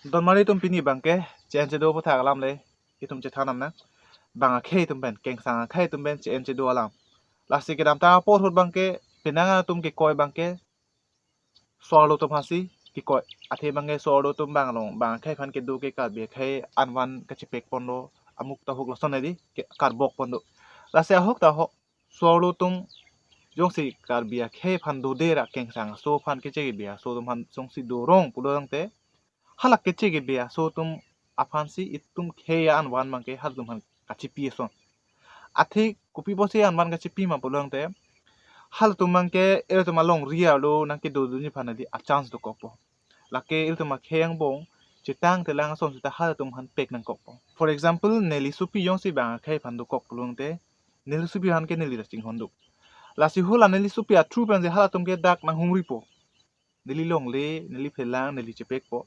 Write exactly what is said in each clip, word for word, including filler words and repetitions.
Donmari atum, pini abangke che-en chedo aphuthak alam le itum chethan nang. Bang akhei atum pen, kengsang akhei atum pen che-en chedo alam. Lasi kedamtang apor ahut abangke penang atum kekoi abangke so-arlo atum aphansi kekoi. Athe abangke so-arlo atum abang along bang akhei aphan kedo ke Karbi akhei anvan kachepek ponlo, amuk tahuk lason edi ke karbok ponlo. Lasi ahok ta ho so-arlo atum jongsi Karbi akhei aphan dode ra kengsang aso aphan keche kebi aso atum aphan jongsi dorong pulo tangte, hala keche kebi aso atum aphansi itum khei anvan abangke halatum aphan kachipi ason. Athe kopi pusi anvan kachipi ma pulo tangte, halatum abangke ilitum alongri arlo nangkedodunji aphan adi a-chance dokokpo. Lake ilitum akhei angbong chetang telang ason seta halatum aphan pek nangkokpo. For example, neli sopi jongsi bang akhei aphan dokok pulo tangte, neli sopi aphan ke neli ta chinghon duk. Lasi hula neli sopi a-through pensi halatum ke dak nanghumripo. Neli longle, neli phelang, neli chepekpo.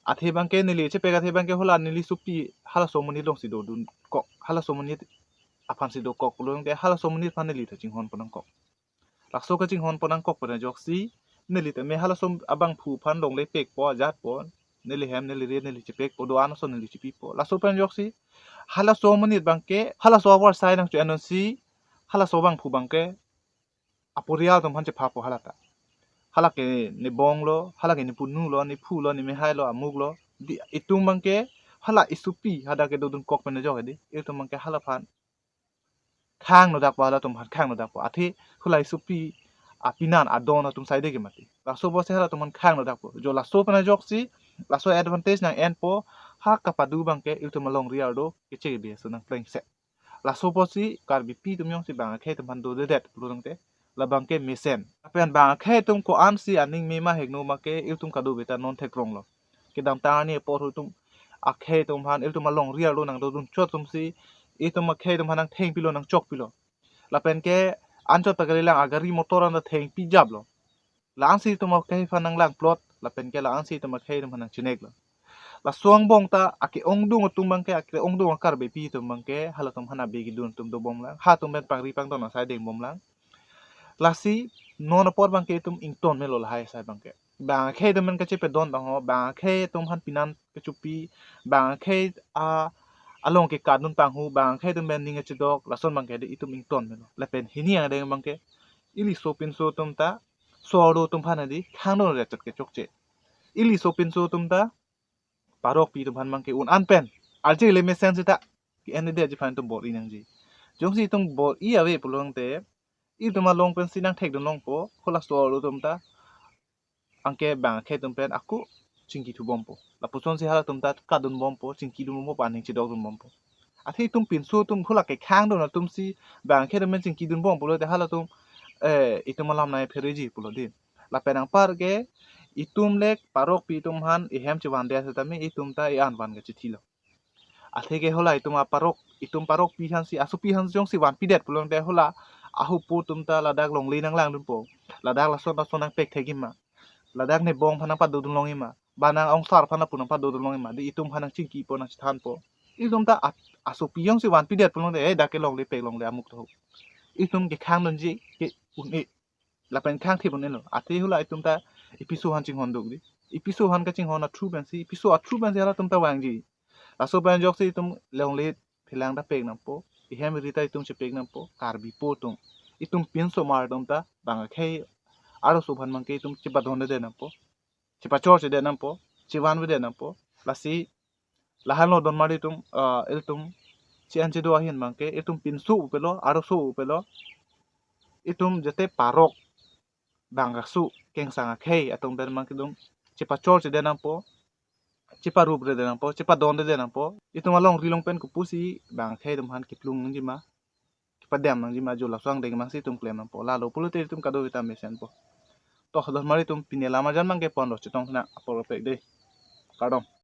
Athe abangke neli chepek athe abangke hula neli sopi halaso amonit alongsi dodunkok, halaso amonit aphansi dokok pulo tangte halaso amonit aphan neli ta chinghon pon nangkok. Laso kachinghon pon nangkok pen ajoksi neli tame halaso abangphu aphan longle pekpo, ajatpo, neli hem, neli ri, neli chepekpo, do-an ason neli chipipo. Laso pen ajoksi halaso amonit abangke, halaso avarsai nangcho-en unsi halaso abangphu abangke aporial atum aphan chephapo hala ta. Hala ke nebong lo, hala ke nepunu lo, nephu lo, nemehai lo, amuk lo. Di itum abangke hala isopi hadak kedodunkok pen ajok edi, itum abangke hala aphan khang nodakpo, halatum aphan khang nodakpo. Athe hula isopi apinan adon atum saide ke mati. Laso pusi halatum aphan khang nodakpo. Jo laso pen ajoksi laso advantage nang-enpo, ha kapado abangke ilitum alongri arlo keche kebi aso nangplengse. Laso pusi Karbipi atum jongsi bang akhei atum aphan dodedet pulo tangte, labangke mesen. Lapen bang akhei atum ko-ansi aning mema hekno ma ke ilitum kadokave ta non theklonglo. Kedamtang arni apor ahut atum akhei atum aphan ilitum alongri arlo nangdodun chot atumsi itum akhei atum aphan nangthengpilo, nangchokpilo. Lapen ke anchot pakalilang agari motor anta thengpi japlo. La-ansi itum akhei aphan nanglangplot, lapen ke la-ansi itum akhei atum aphan nangchineklo. Laso angbong ta ake-ongdung atum abangke, ake-ongdung a-Karbipi atum abangke halatum aphan abi kedun atum dobomlang, halatum pen pangri pangdon asai dengbomlang. Lasi non apor abangke itum ington melo lahai asai abangke. Bang akhei atum pen kachepedon tangho, bang akhei atum aphan pinan kachopi, bang akhei a along ke kadun panghu, bang akhei atum pen ning kachedok, lason abangke di itum ington melo. Lapen hini angdeng abangke ili sopinso atum ta so-arlo atum aphan adi khangdon rechot ke chokche. Ili sopinso atum ta parokpi atum aphan abangke un-an pen arje le mesen seta ke-en de ji aphan itum bor-i nangji. Jongsi itum bor-i ave pulo tangte, itum along pensi nangthekdun longpo, hula so-arlo atum ta anke bang akhei atum pen ako chingki thubompo. Lapusonsi halatum ta kadunbompo, chingkidunbompo, aning chedokdunbompo. Athe itum pinso atum hula kekhangdun atumsi bang akhei atum pen chingkidunbompo lote halatum, eh, itum alam nangphereji pulo di. Lapen anpar ke itum le parokpi atum aphan ihem chevandet setame itum ta i-anvan kachethilo. Athe ke hula itum aparok, itum parokpi aphansi, asopi aphansi jongsi vanpidet pulo tangte hula ahupo atum ta ladak longle nanglangdunpo. Ladak lason lason nangpek thekji ma. Ladak nebong aphan nangpadodun longji ma. Ba nang-ongsar aphan nangpu nangpadodun longji ma. Di itum aphan nangchingkipo, nangchethanpo. Itum ta a-, asopi jongsi vanpidet pulo tangte, eh, dak ke longle pek longle amuk tahuk. Itum kekhangdunji ke un-e. Lapen khangthip un-elo. Athe hula itum ta ipiso aphan chinghon duk di. Ipiso aphan kachinghon a-through pensi, ipiso a-through pensi halatum ta vangji. Laso pen ajoksi itum longle phelang ta pek nangpo. Ihem ri ta itum chepek nangpo. Karbipo atum, itum pinsomar atum ta bang akhei arloso aphan abangke itum chepadondedet nangpo. Chepachorchedet nangpo. Chevanvedet nangpo. Lasi lahenlo donmari atum, ah, ilitum che-en chedo ahin abangke, itum pinso upelo, arloso upelo, itum jate parok, bang aso, kengsang akhei atum pen abangke itum chepachorchedet nangpo, cheparupre det nangpo, chepadondedet nangpo. Itum alongri along pen kopusi bang akhei atum aphan kiplung nangji ma, kipadam nangji ma, jo laso angdeng abangsi itum klem nangpo. Lalo pulote itum kadokave ta mesenpo. To, donmari atum, pini alam ajan abangke ponlo, chetong tha nang apor pek de. Kardom.